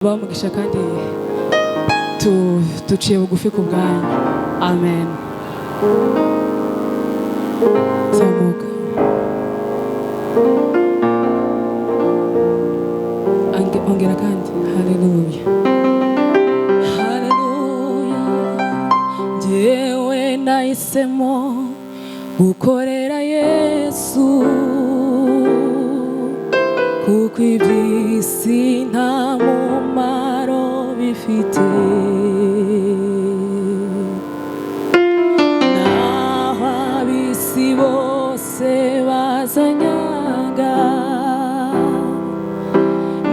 Ibahe umugisha kandi duciye bugufi ku bwanyu. Amen. Zamuka. Ongera kandi. Haleluya, haleluya. Njyewe nahisemo gukorera Yesu, kuko iby'isi nta mumaro bifite. Naho ab'isi bose bazanyaga,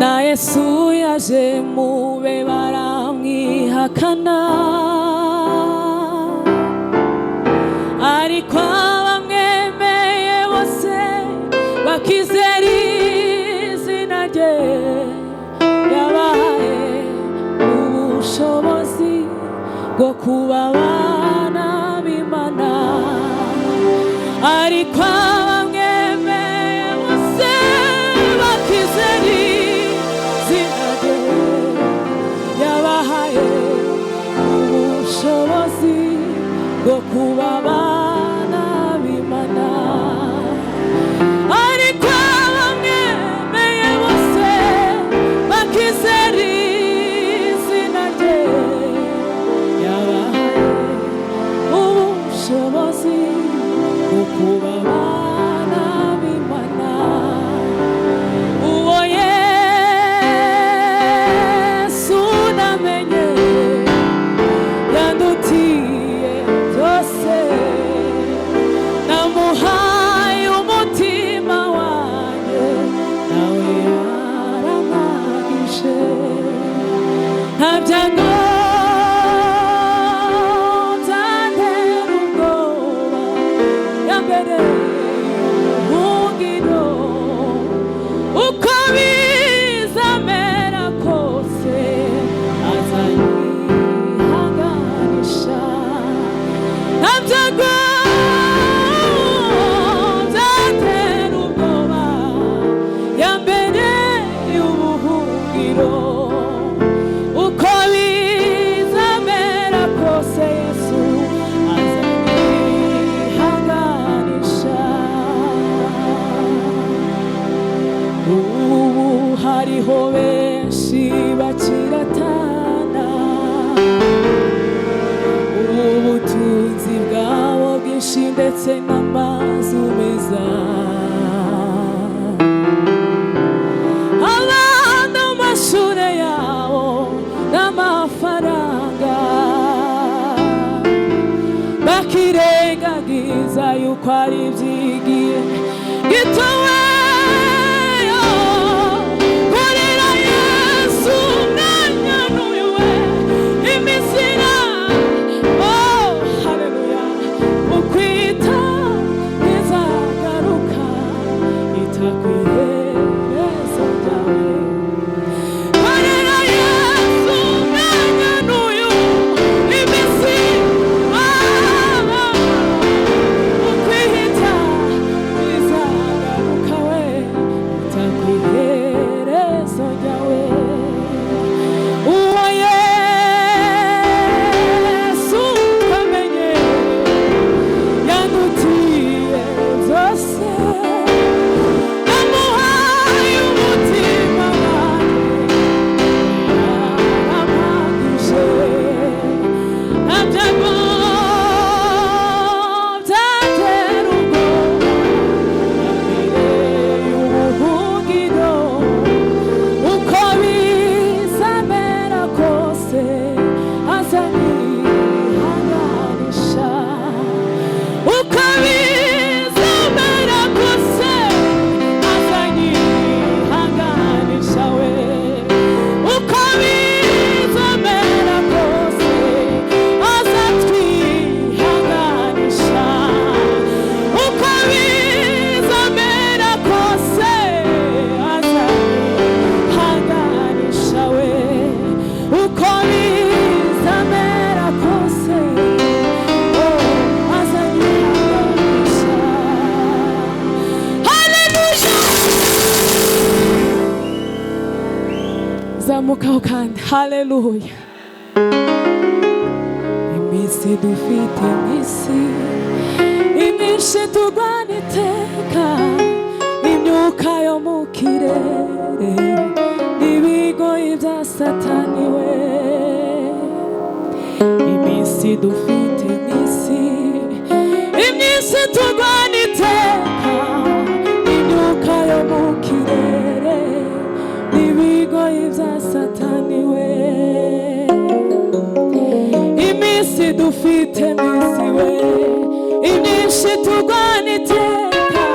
na Yesu yaje mube baramwihakana, ariko abamwemeye bose bakizera izina rye, yabahaye ubushobozi bwo kuba abana b'Imana. Ariko abamwemeye bose bakizera izina rye, yabahaye ubushobozi bwo kuba abana b'Imana. Ariko abamwemeye bose bakizera izina rye, yabahaye ubushobozi bwo kuba abana b'Imana. Uwo Yesu namenye yandutiye byose, namuhaye umutima wanjye, nawe yarampagije. Nta byago byantera ubwoba, yambereye ubuhungiro. Uko bizamera kose azanyihanganisha. Nta byago byantera ubwoba, yambereye ubuhungiro. Uko bizamera kose Yesu azanyihanganisha. Ubu hariho benshi bakiratana ubutunzi bwabo bwinshi ndetse n'amazu meza, abana amashure yabo n'amafaranga, bakirengagiza yuko ari ibyigiye gitoweyo. Korera Yesu umwanya n'uyu imizira. Oh, haleluya. Ukwita ntizagaruka itakwihereza ryawe. Korera Yesu umwanya n'uyu iminsi, ukwihita ntizagaruka. Tuzamukaho kandi. Haleluya. Iminsi dufite iminsi imyinshi turwana iteka, imyuka yo mu kirere n'ibigoyi bya Satani we. Iminsi dufite iminsi imyinshi turwana iteka, imyuka yo mu kirere n'ibigoyi bya Satani we. Iminsi dufite iminsi we imyinshi turwana iteka,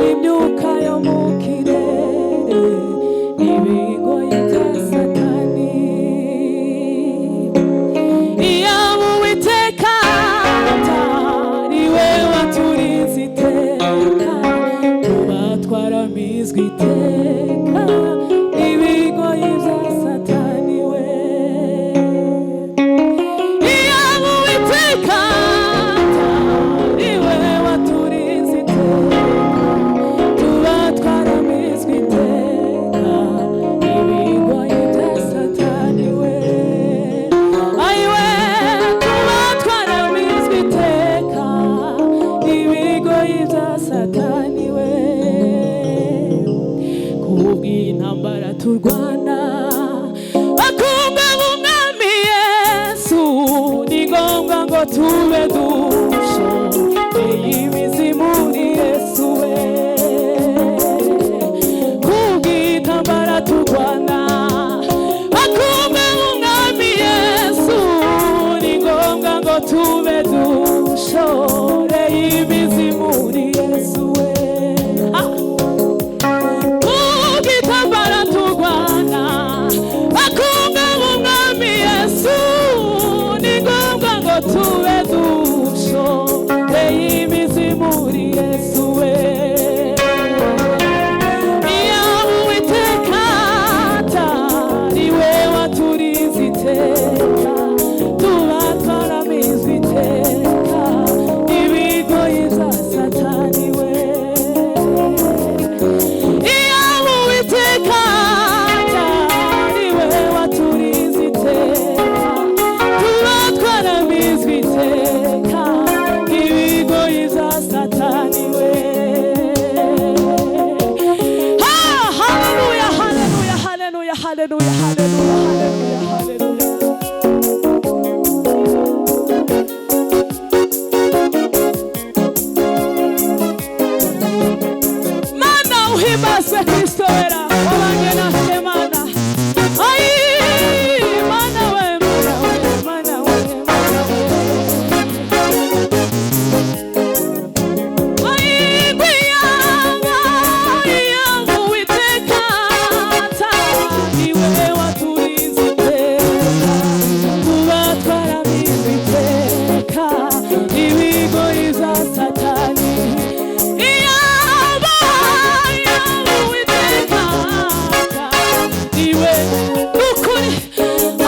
imyuka yo mu kirere n'ibigoyi bya Satani. Iyaba Uwiteka atari we waturinze iteka, tuba twaramizwe iteka n'ibigoyi bya Satani we. Iyaba Uwiteka atari we waturinze iteka, tuba twaramizwe iteka n'ibigoyi bya Satani we. Ayiwe, tuba twaramizwe iteka n'ibigoyi bya Satani we. Kubw'intambara turwana, bakundwa b'Umwami Yesu, ni ngombwa ngo tube dushoreye imizi muri Yesu we. Kubw'intambara turwana, bakundwa b'Umwami Yesu, ni ngombwa ngo tube dushoreye imizi muri Yesu we. Ah! Kubw'intambara turwana, bakundwa b'Umwami Yesu, ni ngombwa ngo tube dushoreye imizi muri Yesu we. Iyaba Uwiteka atari we waturinze iteka, tuba twaramizwe iteka n'ibigoyi bya Satani we. Iyaba Uwiteka atari we waturinze iteka, tuba twaramizwe iteka n'ibigoyi bya Satani we. Ha, haleluya, haleluya, haleluya, haleluya, haleluya, haleluya, haleluya. Mana uhimbazwe, Kristo wera wabanye natwe Mana. Ai, Mana we, Mana we, Mana we, Mana we. Ai, gwiyanga, iyanga Uwiteka atari we waturinze iteka, tuba twaramizwe iteka ibigoyi bya Satani. Iyaba, iyaba Uwiteka atari we nukuri,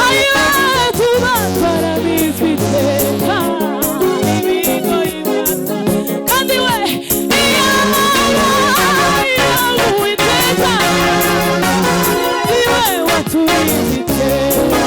ayiwe, tuba twaramizwe iteka ibigoyi bya Satani. Kandi we, iyaba, iyaba Uwiteka iwe waturinze iteka.